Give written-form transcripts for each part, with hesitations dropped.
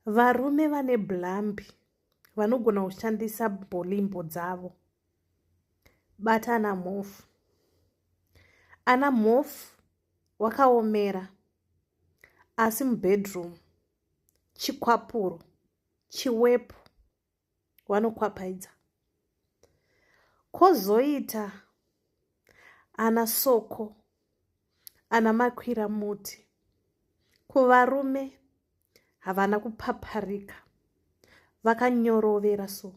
Varume vane blambi vanogona kushandisa bolimbo dzavo. Bata ana mhofu. Ana mhofu wakaomera asi mubedroom chikwapuro chiwepu vanokwapaidza. Kwozoita ana Soko ana makwira muti. Kuvarume havana kupaparika vakanyorovera so.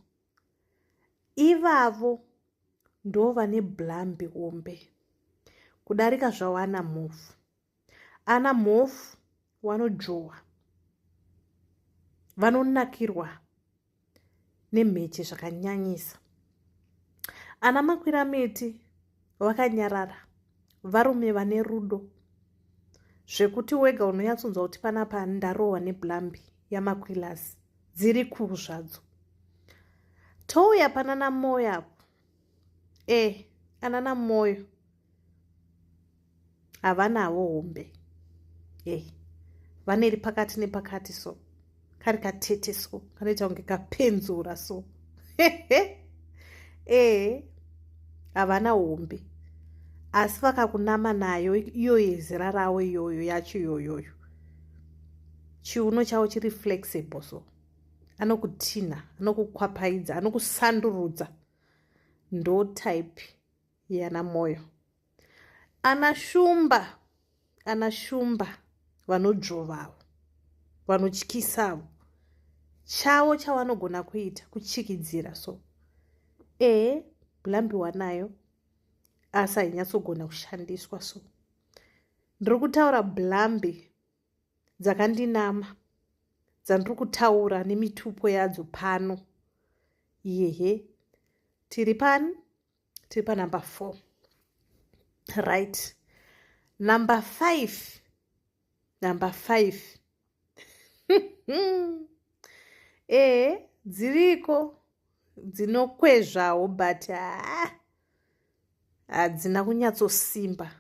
Ivavo ndovane blambi hombe kudarika zvavo ana Mhofu. Ana Mhofu wanodzvowa vanonakirwa nemheche zvakanyanyisa. Ana makwira miti vakanyarara varume vane rudo zvekuti wega unonyatsonzwa kuti panapa ndarohwa neblambi yamakwilas dziri kuu zvadzo. Touya panana Moyo apo e anana Moyo havanawo hombe e vaneri pakati nepakati so kari katete so kanoita kunge kapenzura so e havana hombe asi vakakunama nayo iyo yezera ravo iyoyo yacho iyoyoyo chiuno chavo chiri flexible so anokutinha anokukwapaidza anokusandurudza ndo type yana Moyo. Ana Shumba, ana Shumba vanodzvovawo, vanotyisawo. Chavo chavanogona kuita kuchikidzira so. Ee, blambi wanayo asi hainyatsogona kushandiswa so. Ndiri kutaura blambi dzakandinama dzandiri kutaura nemitupo yadzo pano. Yehe, tiri pani? Tiri panumber 4. Right, number 5, number 5. Ee, dziriko dzinokwezvawo but haa hadzina kunyatsosimba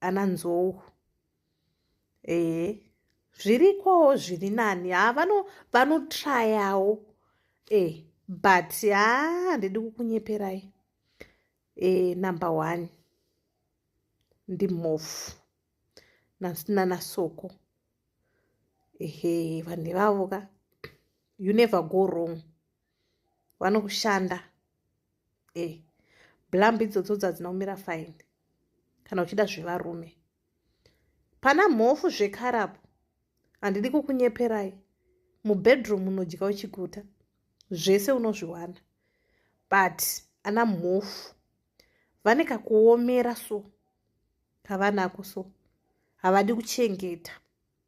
ana nzou. Ee, zvirikowo zviri nani ha vanotrayawo e but haa handidi kukunyeperai. E, number 1 ndimhofu nanaSoko. Ehe, vanhu ivavo ka you never go wrong, vanokushanda. E, blambi idzodzo dzadzina kumira fine kana uchida zvevarume. Pana mhofu zvekare apo handidi kukunyeperai, mubedroom unodya uchiguta zvese unozviwana, but ana mhofu vane kakuomera so kavanako so, havadi kuchengeta,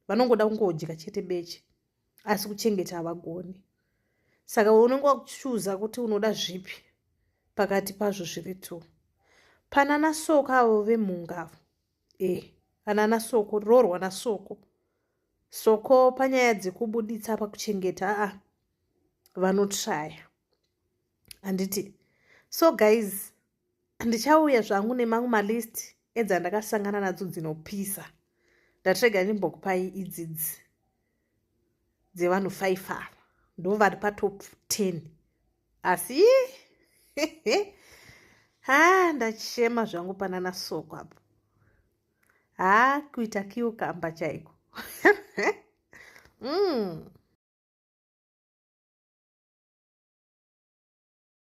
vanongoda kungodya chete beche, asi kuchengeta havagoni. Saka unenge wakuchuza kuti unoda zvipi pakati pazvo zviri two. Pana naSoko avo vemhunga avo, e ana naSoko, roorwa naSoko. Soko panyaya dzekubuditsa pakuchengeta aa vanotraya handiti? So guys, ndichauya zvangu nemamwe malist edzandakasangana nadzo dzinopisa. Ndatirega ndimbokupai idzidzi dzevanhu 5 ava, ndo vari patop 10. Asi ha ndachema zvangu panana Soko apo, ha kuita kiukamba chaiko.